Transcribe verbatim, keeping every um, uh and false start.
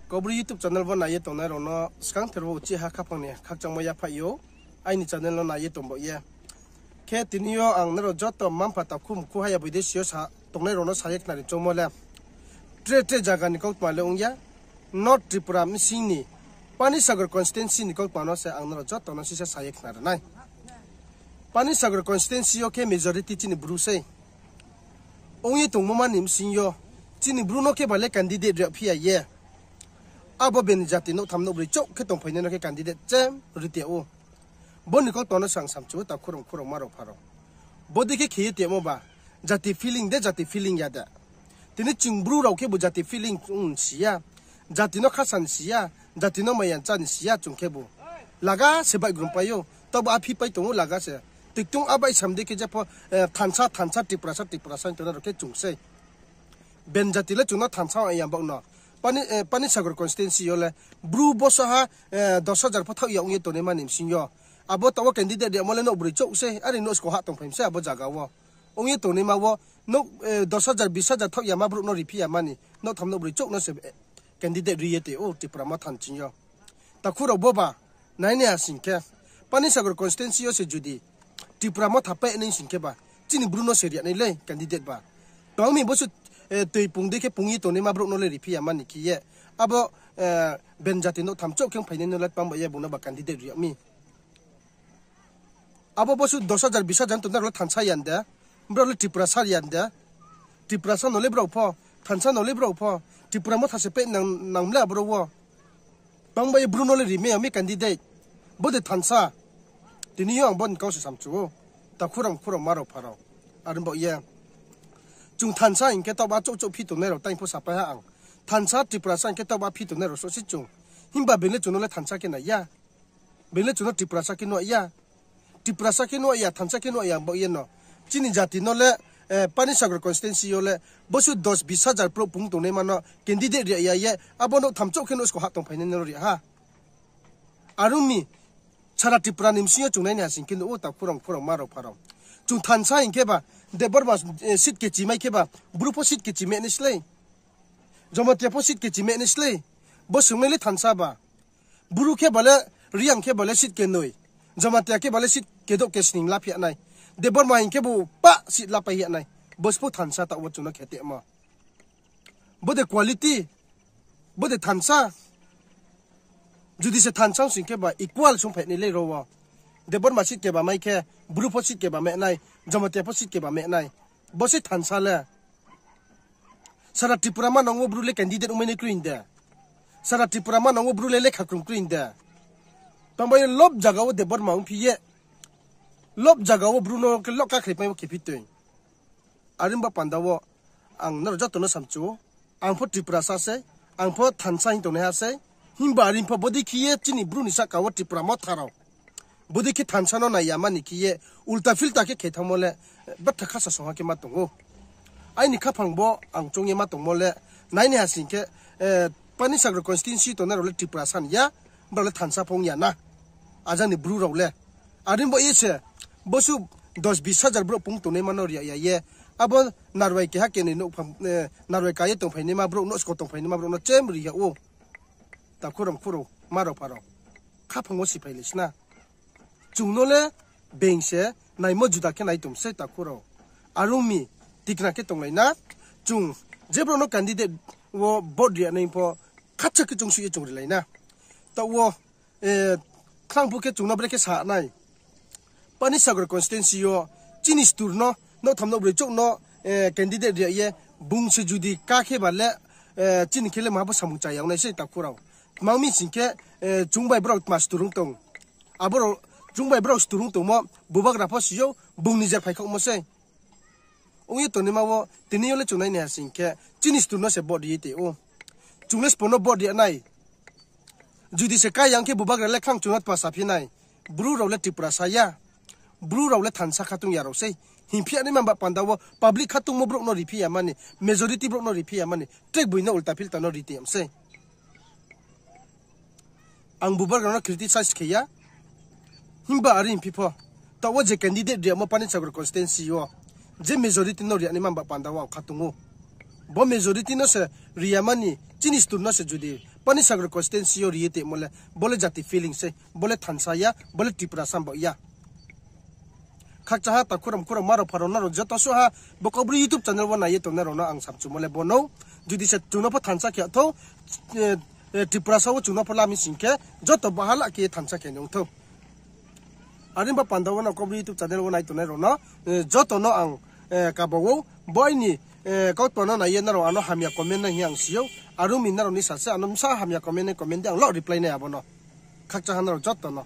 Kaubru YouTube channel bo nai ye tongnai rao no skangther wo uchih ha khaphang ni khakchangmo yaphaih ou, aini channel no nai ye tong baoh ye. Khe tini yo ang nrao joto mma-mpha takhu mkhu haya boi dei si yo sa tongnai rao no sa ye khnari choungmo le, tre tre zaga ni kautma le ong ya, North Tripura bsing ni Panisagar constituency ni kautma no se ang nrao joto no sisa sa ye khnari nai. Panisagar constituency yo khe majority chini Bru sei. Ong ye tongmo ma ni bsing yo, chini Bru no khe ba le candidate ri yagphi ya ye. Abo bini jati nouhtham nouhbroi chouh khe tongphainai no khe candidate chem ri ti yag ou. Bo ni kautma no se ang samchu ou, takhu rao mkhu rao mma rao mpha rao. Bodei khe khe ye ti yagmo ba, jati feeling de, jati feeling ya de. Tini chung Bru rao khebu jati feeling ong si ya, jati no khasa ni si ya, jati no maya cha ni si ya chung khebu. Laga se baihgrum pai ou, taobu aphi pai tong ou laga se. Tiktung abaih sam dei khe jepho, eh, thansa, thansa, Tiprasa, Tiprasa hing tongnai rao khe chung sei. Bini jati le chung no thansa ya baoh no. Pani, eh, Panisagar constituency yo le Bru boso ha, eh, dos hajar pho thaoh ya ong ye tongnai ma ni bsing yo. Abo taoh wo candidate ri yagmo le nouhbroi chouh sei, are nouh sko ha tongphai mi sei abo zaga wo. Ong ye tongnaima wo, nouh, eh, dos hajar, bis hajar thaoh yama brouh no riphi yama ni, nouhtham nouhbroi chouh no se, eh, candidate ri ye tong ou Tipra Motha ni bsing yo. Takhu rao bo ba, nai nai ha sing khe, Panisagar constituency yo se judi Tipra Motha pai nai sing khe ba, chini Bru no se ri yag nai le candidate ba. Tong mi bosu, eh, toi pung dei khe pung ye tongnaima brouh no le riphi yama ni khe ye. Abo, eh, bini jati nouhtham chouh khe ongphainai no le tang ba ye bung no ba candidate ri yag mi. Abo bosu dos hajar, bis hajar tongnai rao le thansa ya de, brao le Tiprasa ya de, Tiprasa no le brao pho, thansa no le brao pho, Tipra Motha se pai nang, nang mle aboro wo. Tang ba ye Bru no le rimai ya mi candidate, bo de thansa. Tini yo ang bo ni kau se samchu ou, takhu rao mkhu rao mma rao mpha rao. Are baoh ye, chung thansa hing khe taoh ba chouh chouh phi tongnai rao tang pho sapai ha ang. Thansa Tiprasa hing khe taoh ba phi tongnai rao sosi chung. Himba being le chung no le thansa khe nai ya. Being le chung no Tiprasa khe nuh ya. Tiprasa khe nuh ya, thansa khe nuh ya baoh ye no. Chini jati no le, eh, Panisagar constituency yo le bosu dos bis hajar brouh pung tongnaima no candidate ri ya ye, abo nouhtham chouh khe nouh sko ha tongphainai no ri ha. Are ong mi, sara Tripura ni bsing yo chung nai nai ha sing khe nuh ou, takhu rao mkhu rao mma rao mpha rao. Chung thansa hing khe ba, Debbarma, eh, seat kechimai khe ba, Bru pho seat kechi meh nai slei. Jamatia pho seat kechi meh nai slei. Bo sung nai le thansa ba. Bru khe ba le, Reang khe ba le seat kenoi. Jamatia khe ba le seat kedouh kesning laphi yag nai. Debbarma hing khebu pah seat lapai yag nai. Bo se pho thansa taoh wo chung no khe tongmo. Bo de quality, bo de thansa. Judi se thansa ong sing khe ba equal sungphai nai le rao wo. Debbarma seat keba mai khe, Bru pho seat keba meh nai, Jamatia pho seat keba meh nai. Bo se thansa le. Sara Tripura manang wo Bru le candidate ongmai nai kroi de. Sara Tripura manang wo Bru le lekha krung kroi de. Tang ba ye lob zaga wo Debbarma ongphi ye, lob zaga wo Bru no khe lob kakhrai pai wo khephi toi. Are ong ba panda wo ang nrao joto no samchu ou. Ang pho Tiprasa sei, ang pho thansa hing tongnaiha sei. Himba are pho bodei khe ye chini Bru ni sahka wo Tipra Motha rao bodei khe thansa no nai yama ni khe ye, ulta philta khe khe thanngmo le, eh, betha khasa songha khe ma tong ou. Aini khaphang bo ang choung ye ma tongmo le, nai nai ha sing khe, eh, Panisagar constituency tongnai rao le Tiprasa ni ya, brao le thansa pho ong ya na. Ajang ni Bru rao le. Are baoh ye se, bosu dos bis hajar brouh pung tongnaima no ri ya ye. Abo narwai keha kenoi nouhphang, eh, narwai ka ye tongphainaima brouh, nouh sko tongphainaima brouh no chem ri yag ou. Takhu rao mkhu rao mma rao mpha rao. Khaphang wo siphailai sna. Chung no le being se naimo juda khe nai tong sei takhu rao. Are ong mi, tikna khe tonglai na. Chung je brouh no candidate wo vote ri ya nai pho, khacha khe chung suh ye chung rilai na. Taoh wo, eh, khlang phu khe chung no brekhe sa nai. Panisagar constituency yo chini stur no, nouhtham nouhbroi chouh no, eh, candidate ri ya ye, bung se judi ka khe ba le, eh, chini khe le maha pho samung cha ya ong nai sei takhu rao. Tma ong mi sing khe, eh, chung bai brao tma stur ong tong. Aborao, chung bai brao stur ong tongmo, bubagra pho si ou, bung nijer phaikhaohmo sei. Ong ye tongnaima wo, tini yo le chung nai nai ha sing khe, chini stur no se vote ri ye tong ou. Chung le sbo no vote ri ya nai. Judi se ka ya ong khe bubagra le khang chung no tpa saphi nai. Bru rao le Tiprasa ya. Bru rao le thansa khatung ya rao sei. Hingphi ya naima ba panda wo public khatungmo brouh no riphi ya mani, majority brouh no riphi ya mani, trek boi no ulta philta no ri tong ya sei. Ang bubagra no criticize khe ya. Himba are hingphi pho, taoh wo je candidate ri yamo Panisagar constituency yo, je majority no ri ya naima ba panda wo ang khatung ou. Bo majority no se ri ya mani, Chini stur no se judi Panisagar constituency yo ri ye tongmo le, bo le jati feeling sei, bo le thansa ya, bo le Tiprasa baoh ya. Khakchangha takhu rao mkhu rao ma rao pha rao nrao joto suh ha, bo Kaubru YouTube channel wo nai ye tongnai rao no ang samchumo le bo no. Judi se chung no pho thansa khe thou, Tiprasa wo chung no pho la mi sing khe, joto bahala khe ye thansa khe ni ong thou. Are ba panda wo no Kaubru YouTube channel wo nai tongnai rao no, joto no ang kaba ou, bo aini kautma no nai ye nrao ano hamya comment nai hing ye ang si ou, aro mi nrao ni sa se ano bsa hamya comment nai comment di ang lo reply nai abo no. Khakchangha nrao joto no.